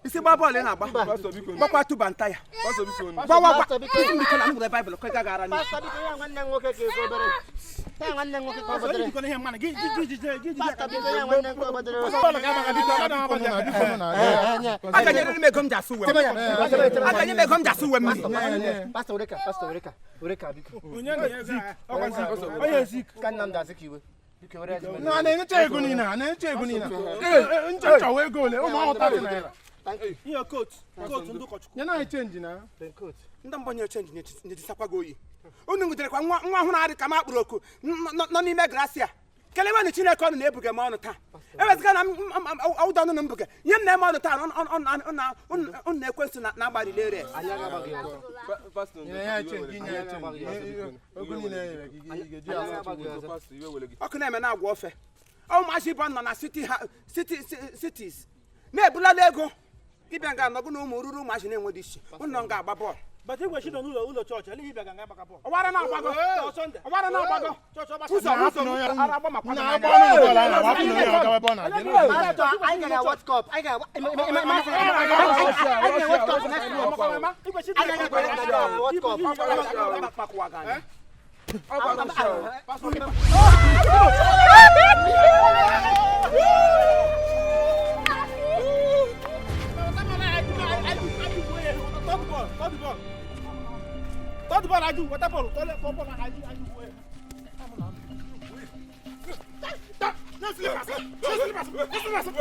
Isi gba bọọlụ ị na-agba gbakwa tuba nta ya gbawa gba isi mbikọ na mkpụrụ Baịbụl ka ị gaghị ara n'isi aganyere m ego m ji asụ uwe m aganye m ego m ji asụ uwe m Na na-enyecha ego niile, a na-enyecha ego niile. Ncha nchọwa ego ole ụmụ ahụ 30 naira. Ihe coat, coat ndị ụkọchukwu. Nye na anyị change na. Ndị mbọ nyere change nyejisakwa gị oyi. Unu nwuderekwa nwa nwa ọhụrụ adị ka m akpụrụ oku nọ n'ime gracia. Kelewenụ Chineke ọnụ na-ebuga m ọnụ taa. Ewezụga na ọwụda ọnụ na mbuga ihe m na-eme ọnụ taa, unu na-ekwensụ na-agbalị ere. Nye ya change, nye ya change. Ego niile e nyere gị, ị ga-eji asa. Ọkụ na-eme na-agwa ofe. Ụmụazị ịbụ nọ na city city cities na-ebulala ego ịbịa nga anọgụ na ụmụ ruru ụmụazị na-enweghị isi ụnọ nga agba bọọlụ. But igwe chi nọ n'ụlọ ụlọ chọọchị, ele ihe ga nga agbaka bọọlụ. Ọwara na-agbago. Sunday. Ọwara na-agbago. Chọọchị ọgbasa. Ụzọ ụzọ ara agba makwa. Na agba ọnụ bọọlụ a na-agba, hapụ na onye ọ gawa ebe ọ na-aga. Pastor, anyị gara World Cup. Anyị gara World Cup next month. Igwe chi Anyị gara World Cup. Makwa gị anya. Third ball. Third ball, aju, water ball, third ball, aju, aju, wee. No slippers! No slippers! No slippers!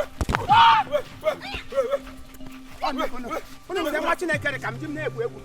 Unu nwere nwa Chineke dị ka m ji m na-egwu egwu.